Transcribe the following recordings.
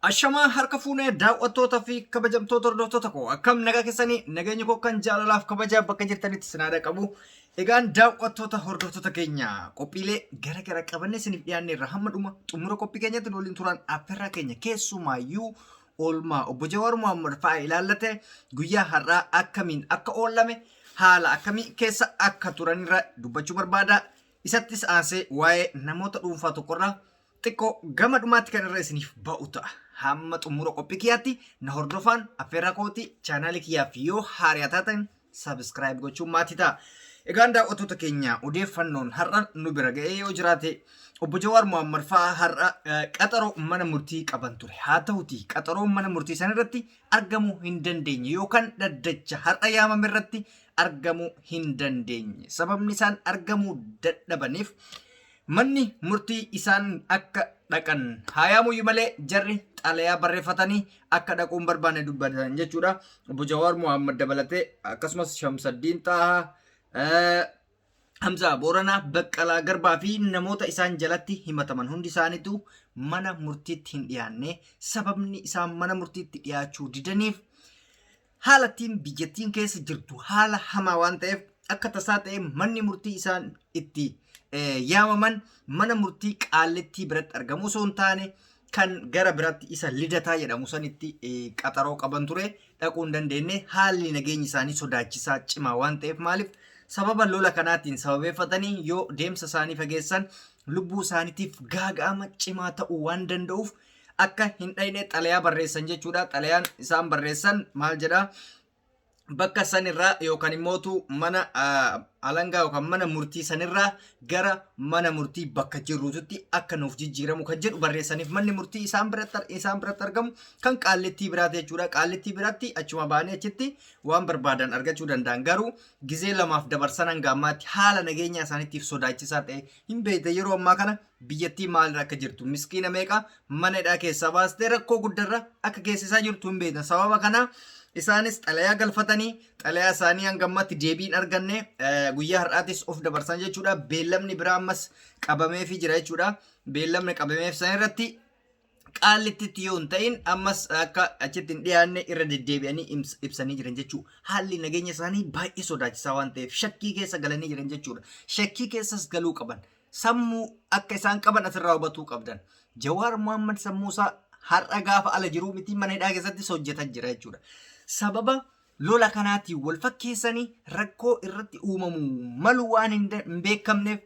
Ashamaa harka fuunee daawwattoota fi kabajamtoota hordoftoota koo akkam nagaa keessanii nageenya koo kan jaalalaaf kabajaa bakka jirtanitti isin haa qabu. Egaan daawwattoota hordoftoota keenya qophiilee gara gara qabannee isiniif dhiyaanne irra hamma dhuma xumura qophii keenyatti nu waliin turan affeerraa keenya keessumaayyuu oolmaa obbo Jawaar Mohaammed fa'aa ilaallate guyyaa har'aa akkamiin akka oolame haala akkamii keessa akka turanirra dubbachuu barbaada. Isattis aansee waa'ee namoota dhuunfaa tokkorraa xiqqoo gama dhumaatti kan irra isiniif ba'u ta'a. Hamma xumura qophii kiyyaatti na hordofaan affeerraa kooti chaanaalii kiyyaaf yoo haariyaa taatan subscribe gochuun maatii ta'a. Egaan daawwattoota keenya odeeffannoon har'a nu bira ga'ee yoo jiraate obbo Jawaar Mohammad fa'aa har'a qaxaroo mana murtii qaban ture. Haa ta'uti qaxaroo mana murtii san irratti argamuu hin dandeenye yookaan dhaddacha har'a yaamame irratti argamuu hin dandeenye. Sababni isaan argamuu dadhabaniif Manni murtii isaan akka dhaqan haa yaamuyyuu malee jarri xalayaa barreeffatanii akka dhaquu hin barbaanne dubbatan jechuudha. Obbo Jawaar Mohaammed dabalatee akkasumas Shamsaddiin Xaahaa, Hamzaa Booranaa, Baqqalaa Garbaa fi namoota isaan jalatti himataman hundi isaaniitu mana murtiitti hin dhiyaanne. Sababni isaan mana murtiitti dhiyaachuu didaniif Haalattiin biyyattiin keessa jirtu haala hamaa waan ta'eef akka tasaa ta'e manni murtii isaan itti yaamaman mana murtii Qaallittii biratti argamu osoo hin taane kan gara biratti isa Lidataa jedhamu sanitti qaxaroo qaban ture dhaquu hin dandeenye haalli nageenyi isaanii sodaachisaa cimaa waan ta'eef maaliif sababa lola kanaatiin sababeeffatanii yoo deemsa isaanii fageessan lubbuu isaaniitiif gaaga'ama cimaa ta'uu waan danda'uuf akka hin dhayne xalayaa barreessan jechuudha. Xalayaan isaan barreessan maal jedha? Bakka sanirraa yookaan immootu mana alangaa yookaan mana murtii sanirraa gara mana murtii bakka jirrututti akka nuuf jijjiiramu kan jedhu barreessaniif manni murtii isaan biratti isaan biratti argamu kan Qaallittii biraati jechuudha. Qaallittii biratti achuma ba'anii achitti waan barbaadan argachuu danda'an garuu gizee lamaaf dabarsan hanga ammaatti haala nageenyaa isaaniitiif sodaachisaa ta'e hin beekte yeroo ammaa kana biyyattii maalirra akka jirtu miskiina meeqa mana hidhaa keessaa baastee rakkoo guddarra akka geessisaa jirtu hin beektan. Sababa kana isaanis xalayaa galfatanii xalayaa isaanii hanga ammaatti deebii hin arganne guyyaa har'aatis of dabarsan jechuudha. Beellamni biraa ammas qabameefii jira jechuudha. Beellamni qabameef san irratti Qaallittitti yoo hin ta'in ammas akka achitti hin dhiyaanne irra deddeebi'anii ibsanii jiran jechuudha. Haalli nageenya isaanii baay'ee sodaachisaa waan ta'eef shakkii keessa galanii jiran jechuudha. Shakkii keessas galuu qaban. Sammuu akka isaan qaban asirraa hubatuu qabdan. Jawaar Mohaammed sammuu isaa har'a gaafa ala jiruu miti mana hidhaa keessattis hojjetaa jira jechuudha. Sababa lola kanaatiin wal fakkeessanii rakkoo irratti uumamu malu waan hin beekamneef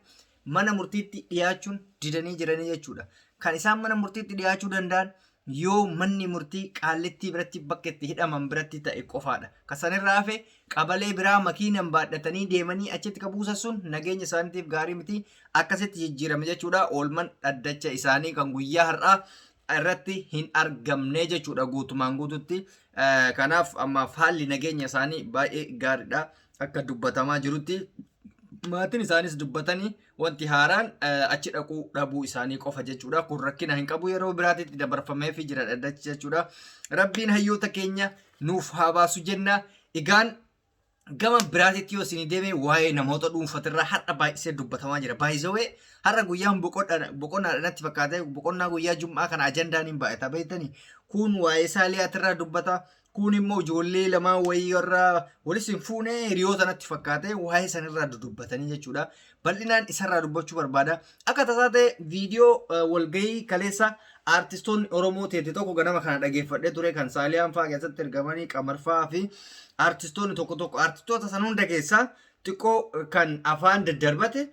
mana murtiitti dhiyaachuun didanii jiranii jechuudha. Kan isaan mana murtiitti dhiyaachuu danda'an yoo manni murtii Qaallittii biratti bakka itti hidhaman biratti ta'e qofaadha. Kan sanirraa hafe qabalee biraa makiinan baadhatanii deemanii achitti kan buusan sun nageenya isaaniitiif gaarii miti. Akkasitti jijjiirame jechuudha. Oolman dhaddacha isaanii kan guyyaa har'aa irratti hin argamne jechuudha guutumaan guututti. Kanaaf ammaaf haalli nageenya isaanii baay'ee gaariidha akka dubbatamaa jirutti. Maatiin isaanis dubbatanii wanti haaraan achi dhaquu dhabuu isaanii qofa jechuudha. Kun rakkina hin qabu yeroo biraatitti dabarfameefii jira dhaddachi jechuudha. Rabbiin hayyoota keenya nuuf haa baasu jenna. Egaan gama biraatitti yoo isinii deeme waa'ee namoota dhuunfatirraa har'a baay'isee dubbatamaa jira. Baay'isawee har'a guyyaan boqonnaadha natti fakkaate boqonnaa guyyaa jum'aa kana ajandaan hin baay'ata beektanii. Kun waa'ee saaliyaatirraa dubbata. Kuun immoo ijoollee lamaan wayii warra walis hin fuune hiriyoota natti fakkaate waa'ee sanirraa dudubbatanii jechuudha. Bal'inaan isarraa dubbachuu barbaada. Akka tasaa ta'e viidiyoo walgahii kaleessa aartistoonni Oromoo teete tokko ganama kana dhageeffadhee ture kan Saaliyaan fa'aa keessatti ergamanii Qamar fa'aa fi aartistoonni tokko tokko aartistoota san hunda keessaa xiqqoo kan afaan daddarbate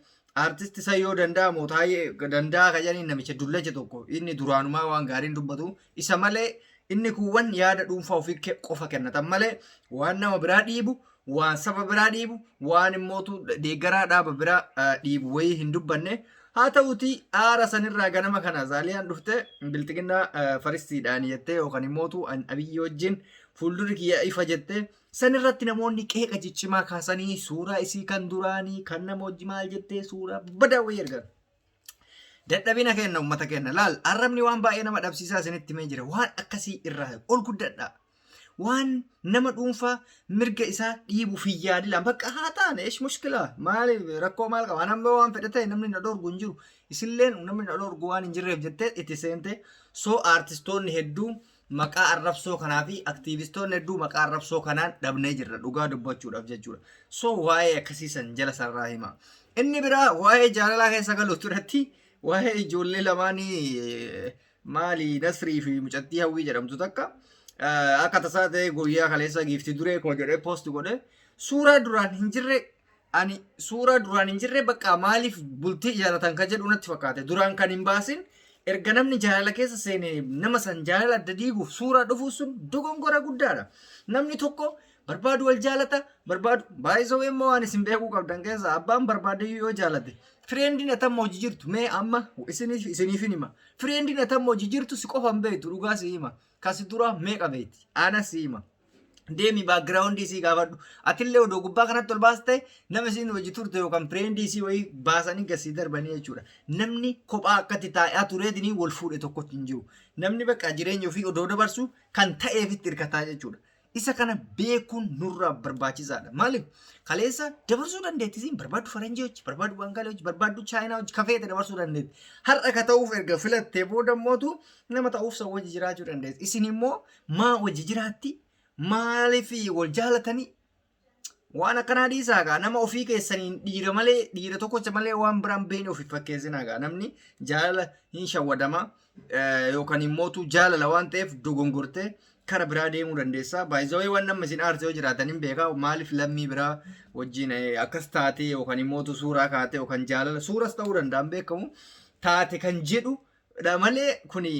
aartisti Sayyoo Danda'a Mootaayee Danda'a kan jedhaniin namicha dullacha tokko inni duraanumaa waan gaariin dubbatu isa malee inni kuuwwan yaada dhuunfaa ofii qofa kennatan malee waan nama biraa dhiibu waan saba biraa dhiibu waan immootu deeggaraa dhaaba biraa dhiibu wayii hin dubbanne haa ta'uti aara sanirraa ganama kana Zaaliyaan dhufte bilxiginnaa faristiidhaan jettee yookaan immootu Abiyyi wajjin fuuldurri kiyya ifa jettee sanirratti namoonni qeeqa ciccimaa kaasanii suuraa isii kan duraanii kan nama hojii maal jettee suuraa badaa wayii ergan. Dadhabina kenna uummata kenna laal arrabni waan baay'ee nama dhabsiisaa isinitti himee jira waan akkasii irraa ol guddadha. Waan nama dhuunfaa mirga isaa dhiibuuf hin yaadilaan bakka haa taane eesh mushkila maali rakkoo maal qaba nama waan fedhe ta'e namni na dhorgu hin jiru. Isilleen namni na dhorgu waan hin jirreef jettee itti seente. So aartistoonni hedduu maqaa arrabsoo kanaa fi aktiivistoonni hedduu maqaa arrabsoo kanaan dhabnee jirra dhugaa dubbachuudhaaf jechuudha. So waa'ee akkasii san jala sarraa hima. Inni biraa waa'ee jaalalaa keessa galu turetti waa'ee ijoollee lamaanii maali Nasrii fi mucattii Hawwii jedhamtu takka akka tasaa ta'ee guyyaa kaleessa giifti duree koo jedhee post godhe suuraa duraan hin jirre. Ani suuraa duraan hin jirre bakka maaliif bultii ijaarratan kan jedhu natti fakkaate. Duraan kan hin baasin erga namni jaalala keessa seene nama san jaalala adda diiguuf suuraa dhufuu sun dogongora guddaadha. Namni tokko barbaadu wal jaalata barbaadu baay'isoo immoo waan isin beekuu qabdan keessa abbaan barbaade yoo jaalate friendiin atamma hojii jirtu mee amma isiniif isiniifin hima. Friendiin atamma hojii jirtu si qofa hin beektu, dhugaa si hima. Kasi dura meeqa beekti? Ana si hima. Deemi backgroundii isii gaafadhu. Atillee odoo gubbaa kanatti ol baaste nama isiin hojii turte yookaan friendii isii wayii baasanii gasii darbanii jechuudha. Namni kophaa akkatti taa'aa tureetinii wal fuudhe tokkotti hin jiru. Namni bakka jireenya ofii odoo dabarsu kan ta'eefitti hirkataa jechuudha. Isa kana beekuun nurraa barbaachisaadha. Maaliif? Kaleessa dabarsuu dandeetti isiin barbaaddu faranjii hojii, barbaaddu baangaalee hojii, barbaaddu chaayinaa hojii kafeete dabarsuu dandeetti. Har'a ka ta'uuf erga filattee booda mootu nama ta'uuf san wajji jiraachuu dandeessi. Isin immoo maa wajji jiraatti? Maaliif wal jaalatanii? Waan akkanaa dhiisaa gaa. Nama ofii keessaniin dhiira malee, dhiira tokkocha malee waan biraan beekne ofiif fakkeessinaa gaa. Namni jaalala hin shawwadama yookaan immootu jaalala waan ta'eef dogongortee kara biraa deemuu dandeessa. Baay'izawee waan nama isin aarse yoo jiraatan hin beekaa. Maaliif lammii biraa wajjin akkas taatee yookaan immootu suuraa kaatee yookaan jaalala suuras ta'uu danda'an beekamu taate kan jedhu dha malee kuni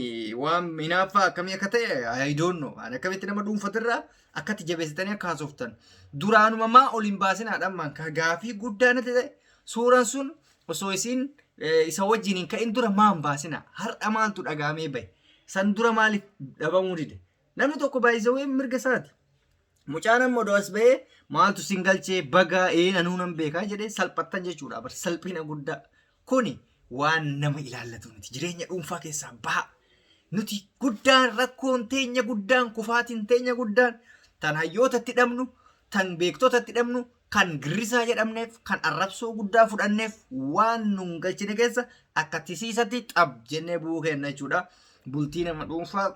waan hinaaffaa akkamii akka ta'e I don't know. Ani akkamitti nama dhuunfatirraa akkatti jabeessitanii akka haasoftan. Duraanuma maa ol hin baasinaa dhammaan ka gaafii guddaa natti ta'e suuraan sun osoo isiin isa wajjin hin ka'in dura maa hin baasinaa? Har'a maaltu dhagaamee bahe? San dura maaliif dhabamuu dide? Namni tokko baay'isawee mirga isaati. Mucaan amma odoo as bahee maaltu sin galchee bagaa ee nanuu nan beekaa jedhee salphattan jechuudha. Bar salphina guddaa. Kuni waan nama ilaallatu miti. Jireenya dhuunfaa keessaa baha. Nuti guddaan rakkoon teenya guddaan kufaatiin teenya guddaan tan hayyootatti dhabnu, tan beektotatti dhabnu, kan girrisaa jedhamneef, kan arrabsoo guddaa fudhanneef waan nun galchine keessa akka tisiisatti xab jennee bu'uu kenna jechuudha. Bultii nama dhuunfaa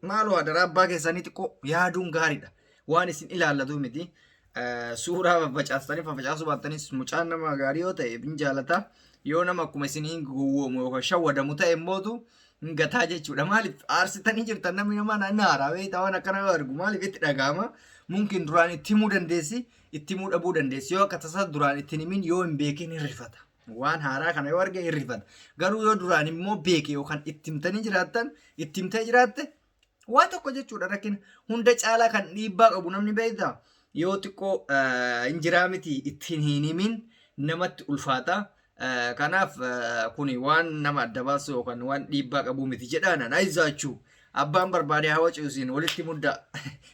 maaloo adaraa abbaa keessanii xiqqoo yaaduun gaariidha. Waan isin ilaallatu miti. Suuraa faffacaastanii faffacaasuu baattanis mucaan nama gaarii yoo ta'e hin jaalata. Yoo nama akkuma isin hin gowwoomu yookaan shawwadamu ta'e immootu hin gataa jechuudha. Maaliif aarsitanii jirtan? Namni nama na haaraa beektaa waan akkana yoo argu maaliif itti dhaga'ama? Mumkin duraan itti himuu dandeessi, itti himuu dhabuu dandeessi. Yoo akka tasaa duraan itti hin himin, yoo hin beekin hin rifata. Waan haaraa kana yoo arge hin rifata. Garuu yoo duraan immoo beeke yookaan itti himtanii jiraattan, itti himtee jiraatte waa tokko jechuudha rakkina. Hunda caalaa kan dhiibbaa qabu namni beektaa yoo xiqqoo hin jiraa miti ittiin hin himin namatti ulfaata. Kanaaf kuni waan nama adda baasu yookaan waan dhiibbaa qabu miti jedhaanan ayzaachuu. Abbaan barbaade haa wacu isin walitti muddaa.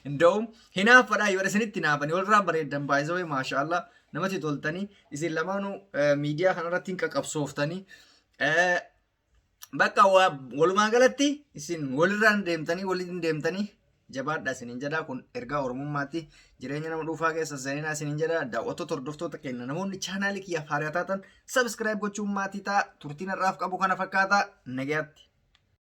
Inda'uum hinaaffadhaa yoo isinitti hinaafanii walirraa bareeddan baay'isawee maashaallah namatti toltanii. Isin lamaanuu miidiyaa kanarratti hin qaqabsooftanii bakka walumaa galatti isin walirraan deemtanii waliin deemtanii jabaadha isinin jedha. Kun ergaa oromummaatti. Jireenya nama dhuunfaa keessa seenaa isinin jedha. Daawwattoota hordoftoota keenya, namoonni chaanaalii kiyyaaf haaraa taatan subscribe gochuun maatii ta'a. Turtiin har'aaf qabu kana fakkaata. Nagayaatti.